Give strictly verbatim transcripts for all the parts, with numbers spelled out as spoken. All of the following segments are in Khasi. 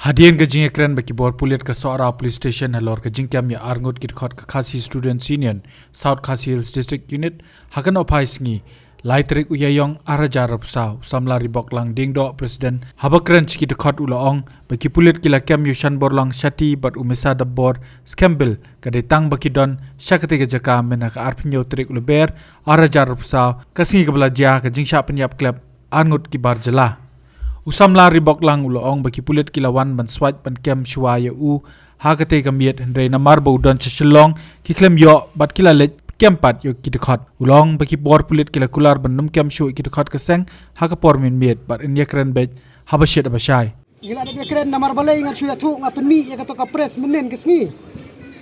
Hadien ka jingïakren bad ki bor pulit ka Sohra Police Station halor ka jingkem ïa arngut ki dkhot ka Khasi Students Union, South Khasi Hills District Unit, ha ka Nohphai Sngi, lai tarik u Ïaïong ar hajar arphew saw, u samla Riboklang Diengdoh, President, haba kren sha ki dkhot u la ong ba ki pulit ki la kem ïa u Shanborlang Shatty bad u Mesa Dabbor skhem bha ka dei tang ba ki don sha katei ka jaka mynha ka arphew hynñiew tarik u Lber ar hajar arphew saw, ka sngi kaba la jia ka jingshah pynïap klep arngut ki bar jylla. U samla Riboklang u la ong ba ki pulit ki la wan ban swait ban kem shuwa ïa u ha katei ka miet, hynrei namar ba u don sha Shillong ki khlem ïoh bad ki la leit kem pat ïa ki dkhot. U la ong ba ki bor pulit ki la kular ban ym kem shuh ïa ki dkhot ka seng ha ka por mynmiet bad yn ïakren beit haba shit haba shai. Ngi la dep ïakren namar balei ngan shu ïathuh, nga pynmih ïa kato ka press mynhynnin ka sngi.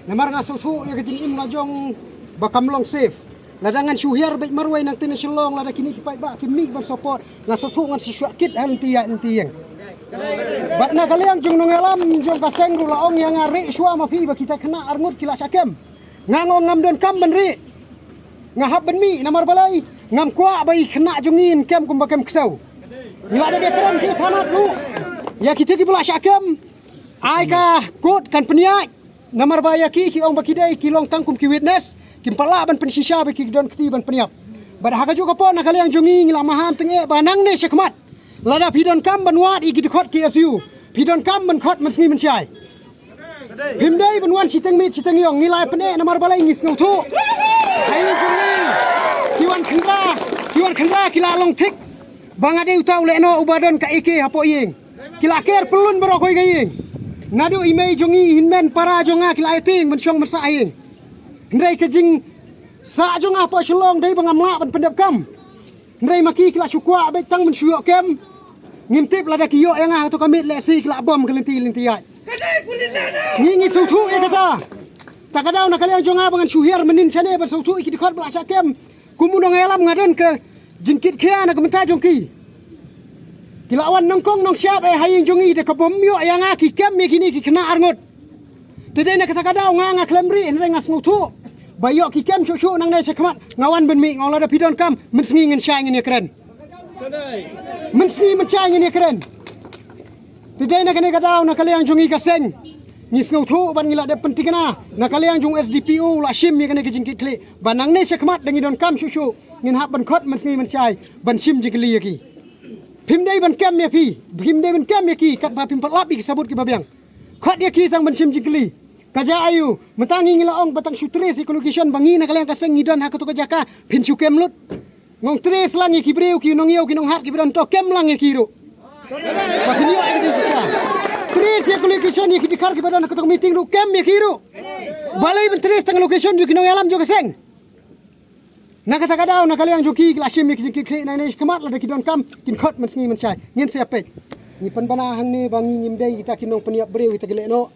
Namar nga sngewthuh ïa ka jingim la jong ba kam long safe. Lada ngan shu hiar beit marwei nangtei na Shillong, lada kine ki paidbah ki mih ban support, nga sngewthuh ngan shu shuwa kit ha lynti ïaid lynti ïeng. Bad na ka liang jong nongïalam jong ka seng ruh la ong ïa nga, rieh shuwa ma phi ba kita khynnah arngut ki la shah kem. Nga ong ngam don kam ban rieh. Nga hap ban mih namar balei, ngam kwah ba i khynnah jong ngi yn kem kumba kem ksew. Ngi la dep ïakren ki thanat ruh ïa kita kiba la shah kem. Ai ka kot kan pynïaid. Namar ba ïa ki ki ong ba ki dei ki long tang kum ki witness, kim pat lah ban pynshisha ba ki don kti ban pynïap. Bad ha kajuh ka por na ka liang jong ngi ngi la maham tyngeh ba nangne shakhmat, lada phi don kam ban wad ïa ki dkhot K S U, phi don kam ban khot mynsngi mynshai. Phim dei ban wan shiteng miet shiteng ïong, ngi la pyneh namar balei ngi sngewthuh. Hai jong ngi, ki wan khyndra, ki wan khyndra ki la long thik ba nga dei uta u lehnoh uba don ka A K hapoh ïing. Ki la ker pyllun baroh kawei ka ïing. Naduh i mei jong ngi, i hynmen para jong nga ki la ïating ban shong ban sah ha ïing. Hynrei ka jingsah jong nga hapoh Shillong dei ba ngam lah ban pyndep kam. Hynrei ma ki ki la shu kwah beit tang ban shu ïoh kem. Ngim tip lada ki ïoh ïa nga ha kato ka miet lehse ki la bom ka lynti lynti ïaid. Ngi ngi sngewthuh ïa kata. Ta ka daw na ka liang jong nga ba ngan shu hiar mynhynnin shane ban sngewthuh ïa ki dkhot ba la shah kem. Kum u nongïalam nga don ka jingkitkhia na ka bynta jong ki. Ki la wan nongkong nongshap eh ha ïing jong ngi da kaba ym ïoh ïa nga ki kem ïa kine ki khynnah arngut. Te dei na kata ka daw nga nga khlem rieh, hynrei nga sngewthuh ba ïoh ki kem shuh shuh nangne shakhmat, nga wan ban mih, nga ong lada phi don kam, mynsngi ngin shai ngin ïakren. Mynsngi mynshai ngin ïakren. Te dei na kane ka daw na ka liang jong ngi ka seng, ngi sngewthuh bad ngi la dep pynthikna na ka liang jong S D P O, u la shim ïa kane ka jingkitkhlieh ba nangne shakhmat da ngi don kam shuh shuh ngin hap ban khot mynsngi mynshai ban shim jingkylli ïa ki. Phim dei ban kem ïa phi, phim dei ban kem ïa ki katba phim pat lap ïa ki sabut kiba biang. Khot ïa ki tang ban shim jingkylli. Ka jia aïu, mynta ngi ngi la ong ba tang shu trace ïa ka location ba ngi na ka liang ka seng ngi don ha kato ka jaka, phin shu kem lut. Nga ong trace lang ïa ki briew, ki nongïew ki nonghat kiba don to, kem lang ïa ki ruh. Ba phin ïoh ïa ka jingkyrkhu. Trace ïa ka location ïa ki dkhar kiba don ha kato ka meeting ruh, kem ïa ki ruh. Balei ban trace tang location jong ki nongïalam jong ka seng. Na kata ka daw na ka liang jong ki ki la shim ïa ki jingkitkhlieh nangne shakhmat, lada ki don kam kin khot mynsngi mynshai. Ngin sa ïa peit. Ngi pynbna hangne ba ngi ngim dei kita ki nongpynïap briew, kita ki lehnoh.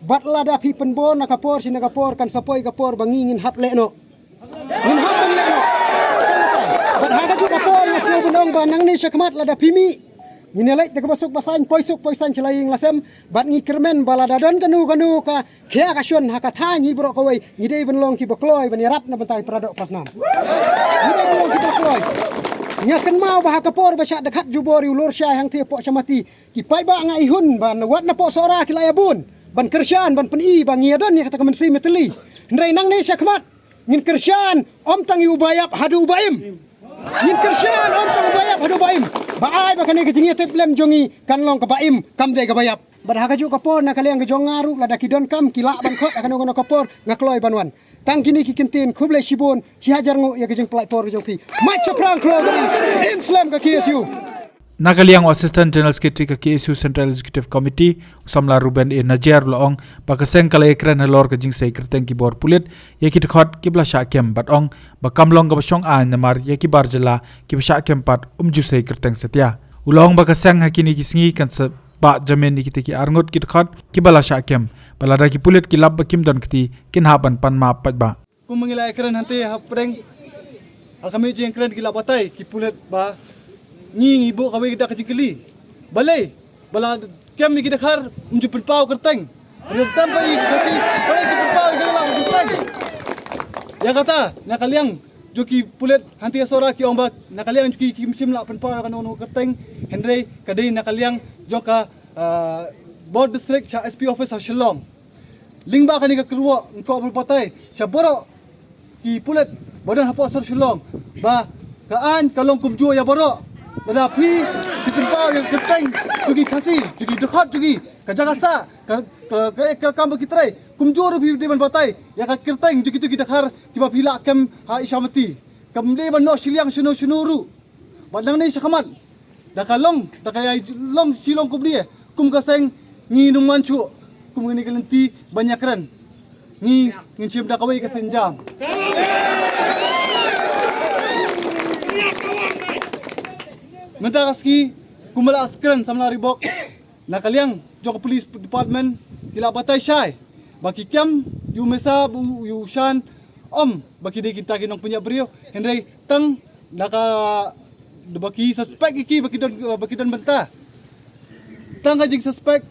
Bad lada phi pynbor na ka por sha na ka por, kan sa poi ka por ba ngi ngin hap lehnoh. Ngin hap ban lehnoh. Bad ha kajuh ka por nga sngew ban ong ba nangne shakhmat lada phi mih, ngin ïaleit da kaba suk ba saiñ, poi suk poi saiñ sha la ïing la sem. Bad ngi kyrmen ba lada don kano kano ka khia ka shon ha ka thaiñ hi baroh kawei, ngi dei ban long kiba kloi ban ïarap na bynta i para doh para snam. Ngi dei ban long kiba kloi. Nga kynmaw ba ha ka por ba shah dkhot jubor ïa u Lorshai hangtei hapoh Shamati, ki paidbah nga ihun ba wat napoh Sohra ki la ïa bun ban kyrshan ban pyni ba ngi ïa don ïa kata ka mynsiem ïatylli. Hynrei nangne shakhmat ngin kyrshan ym tang ïa uba ïap haduh uba im. Ngin kyrshan ym tang uba ïap haduh uba im. Ba ai ba kane ka jingïatiplem jong ngi kan long kaba im, kam dei kaba ïap. Bad ha kajuh ka por na ka liang ka jong nga ruh, lada ki don kam ki lah ban khot ha kano kano ka por, nga kloi ban wan. Tang kine ki kyntien, khublei shibun, shi hajar nguh ïa ka jingpynlait por ka jong phi. Mait shaphrang khlem, im slem ka K S U. Na ka liang u Assistant General Secretary ka K S U Central Executive Committee, u samla Reuben A Najiar u la ong ba ka seng ka la ïakren halor ka jingsei kyrteng ki bor pulit ïa ki dkhot kiba la shah kem, bad ong ba kam long kaba shong aiñ namar ïa ki bar jylla kiba shah kem pat ym ju sei kyrteng satia. U la ong ba ka seng ha kine ki sngi kan sa bah jamin ïa kita ki arngut ki dkhot kiba la shah kem, bad lada ki pulit ki lap ba kim don kti, kin hap ban pan map paidbah. Kum ngi la ïakren hangtei hapdeng, ha ka mih jingkren ki la batai ki pulit ba ngi ngi buh kawei ka dak ka jingkylli. Balei ba la kem ïa ki dkhar ym ju pynpaw kyrteng? Ri tam ba i ka ti, balei ki pynpaw ïa ki la kyrteng? Ïa kata na ka liang jong ki pulit hangtei Sohra ki ong ba na ka liang jong ki kim shym la pynpaw ïa kano kano kyrteng, hynrei ka dei na ka liang jong ka uh, Bor District sha S P Office ha Shillong. Lyngba kane ka kyrwoh nga kwah ban batai sha baroh ki pulit ba don hapoh sor Shillong ba ka aiñ ka long kumjuh ïa baroh. Lada phi phi pynpaw ïa ka kyrteng jong ki Khasi, jong ki dkhot jong ki, ka jaka sah, ka, ka, ka, ka kam ba ki trei, kumjuh ruh phi dei ban batai ïa ka kyrteng jong kito ki dkhar kiba phi la kem ha Ichamati. Kam dei ban noh shiliang shano shano ruh. Bad nangne shakhmat da ka long, da ka ïai long shilong kumne, kum ka seng ngin ym wan shuh kum kane ka lynti ban ïakren. Ngi ngin shim da kawei ka sienjam. Mynta ka sngi, kumba la kren samla Ribok, na ka liang jong ka police department ki la batai shai ba ki kem ïa u Mesa, ïa u Shan, ym ba ki dei kita ki nongpynïap briew, hynrei tang na ka, ba ki suspect ïa ki ba ki don, ba ki don bynta. Tang ka jingsuspect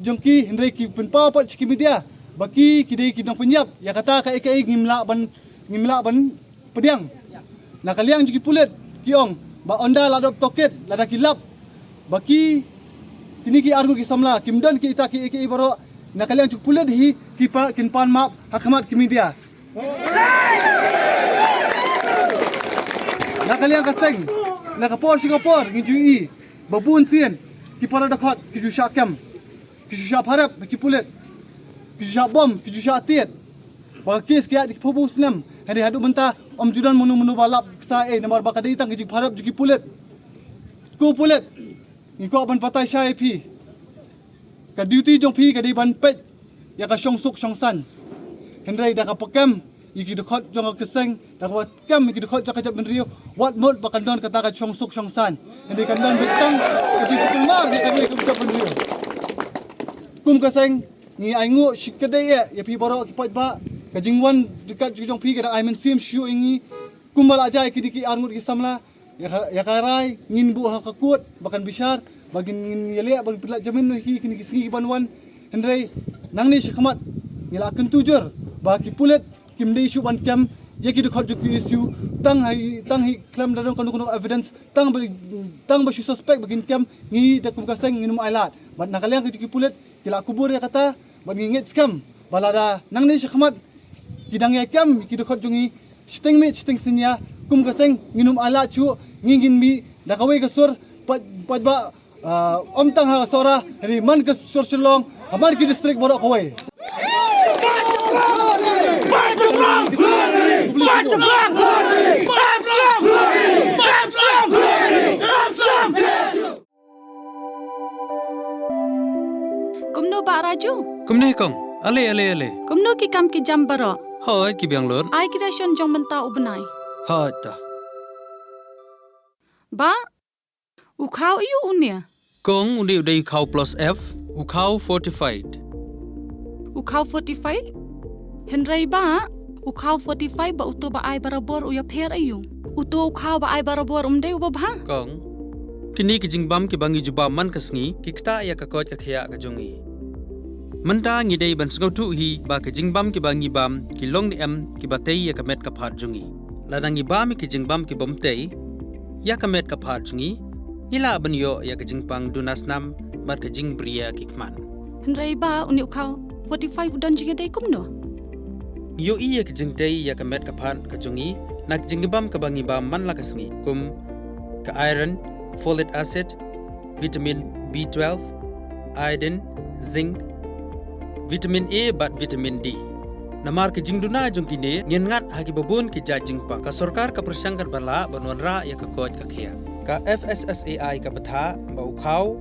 jong ki, hynrei ki pynpaw pat sha ki media ba ki, ki dei ki nongpynïap. Ïa kata kaei kaei ngim lah ban, ngim lah ban pdiang. Na ka liang jong ki pulit ki ong ba ynda la dep tohkit, lada ki lap ba ki, kine ki arngut ki samla kim don kita kiei kiei baroh, na ka liang jong ki pulit hi ki pa, kin pan map ha khmat ki media. Na ka liang ka seng, na ka por sha ka por ngi ju ïohi ba bun sien ki para dkhot ki ju shah kem, ki ju shah pharep ki pulit, ki ju shah bom, ki ju shah tied. Ba ka kes ka ïaid da ki phew snem, hynrei haduh mynta ym ju don mano mano ba lap ksa ei, namar ba ka dei tang ka jingpharep jong ki pulit. Ko pulit, ngi kwah ban batai shai ïa phi. Ka duty jong phi ka dei ban peit ïa ka shongsuk shongsaiñ. Hynrei da kaba kem ïa ki dkhot jong ka seng, da kaba kem ïa ki dkhot jong ka jaitbynriew, wat mut ba kan don kata ka shongsuk shongsaiñ. Hynrei kan don tang ka jingpynmar ïa kane ka jaitbynriew. Kum ka seng, ngi ainguh shikatdei ïa phi baroh ki paidbah. Ka jingwan ryngkat jong phi ka dang ai mynsiem shuh ïa ngi. Kumba la jia ïa kine ki arngut ki samla, ïa ka, ïa ka rai ngin buh ha ka court ba kan bishar, ba ngin, ngin ïaleh ban pynlait jamin ïa ki kine ki sngi ki ban wan. Hynrei nangne shakhmat ngi la kyntu jur ba ki pulit kim dei shuh ban kem ïa ki dkhot jong ki PSU, tang ha, tang ha khlem da don kano kano evidence, tang ba, tang ba shu suspect ba kin kem, ngi da kum ka seng ngin ym ailad. Bad na ka liang ka jong ki pulit ki la kubur ïa kata, bad ngi ngeit skhem ba lada nangne shakhmat ki dang ïai kem ki dkhot jong ngi shiteng miet shiteng synñia, kum ka seng ngin ym ailad shuh, ngi ngin mih da kawei ka sur, pat, pat ba, ah, ym tang ha ka Sohra, hynrei man ka sur Shillong, ha man ki district baroh kawei. Kumno Bah Raju? Kumne kong. Ale, ale, ale. Kumno ki kam ki jam baroh? Hooid, ki biang lut. Ai ki ration jong mynta u bnai. Hooid ta. Bah, u khaw aiu une? Kong, une u dei u khaw plus F, u khaw fortified. U khaw fortified? Hynrei Bah, u khaw fortified bad uto ba ai barabor u ïapher aiu? Uto u khaw ba ai barabor um dei uba bha? Kong, kine ki jingbam kiba ngi ju bam man ka sngi ki ktah ïa ka koit ka khiah ka jong ngi. Mynta ngi dei ban sngewthuh hi ba ki jingbam kiba ngi bam ki long ne em kiba tei ïa ka met ka phad jong ngi. Lada ngi bam ïa ki jingbam ki bym tei ïa ka met ka phad jong ngi, ngi lah ban ïoh ïa ka jingpang duna snam bad ka jingbriew ki khmat. Hynrei Bah, une u khaw forty-five u don jingïadei kumno? Ngi ïohi ïa ka jingtei ïa ka met ka phad ka jong ngi na ka jingbam kaba ngi bam man la ka sngi, kum ka iron, folic acid, vitamin B twelve, iodine, zinc, vitamin A bad vitamin D. Namar ka jingduna jong kine, ngin ngat ha kiba bun ki jait jingpang. Ka sorkar ka pyrshang katba lah ban wanrah ïa ka koit ka khiah. Ka F S S A I ka bthah ba u khaw,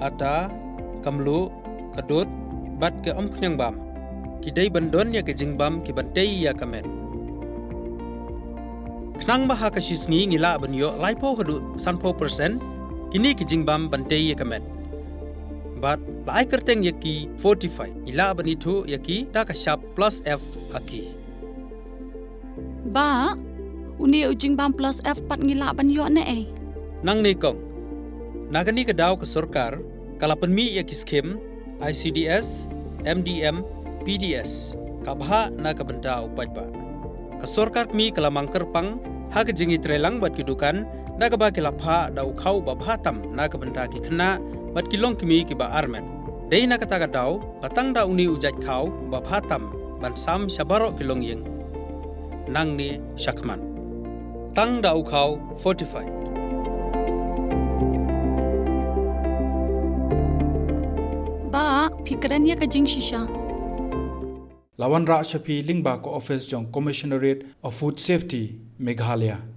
ata, ka mluh, ka dud bad ka umkhñiang bam ki dei ban don ïa ka jingbam kiban tei ïa ka met. Khnang ba ha ka shi sngi ngi lah ban ïoh laiphew haduh sanphew percent kine ki jingbam ban tei ïa ka met. Bad la ai kyrteng ïa ki fortified, ngi lah ban ithuh ïa ki da ka shap plus F ha ki. Bah, une u jingbam plus F pat ngi lah ban ïoh ne ei? Nangne kong. Na kane ka daw ka sorkar ka la pynmih ïa ki skim I C D S, M D M, P D S, ka bha na ka bynta u paidbah. Ka sorkar kmie ka la mang kyrpang Ha ka jingïatreilang bad ki dukan, da kaba ki la phah da u khaw uba bha tam na ka bynta ki khynnah bad ki longkmie kiba armet. Dei na kata ka daw ba tang da une u jait khaw uba bha tam ban sam sha baroh ki longïing. Nangne shakhmat, tang da u khaw fortified. Ba, phi kren ïa ka jingshisha. La wanrah sha phi lyngba ka office jong Commissionerate of Food Safety, Meghalaya.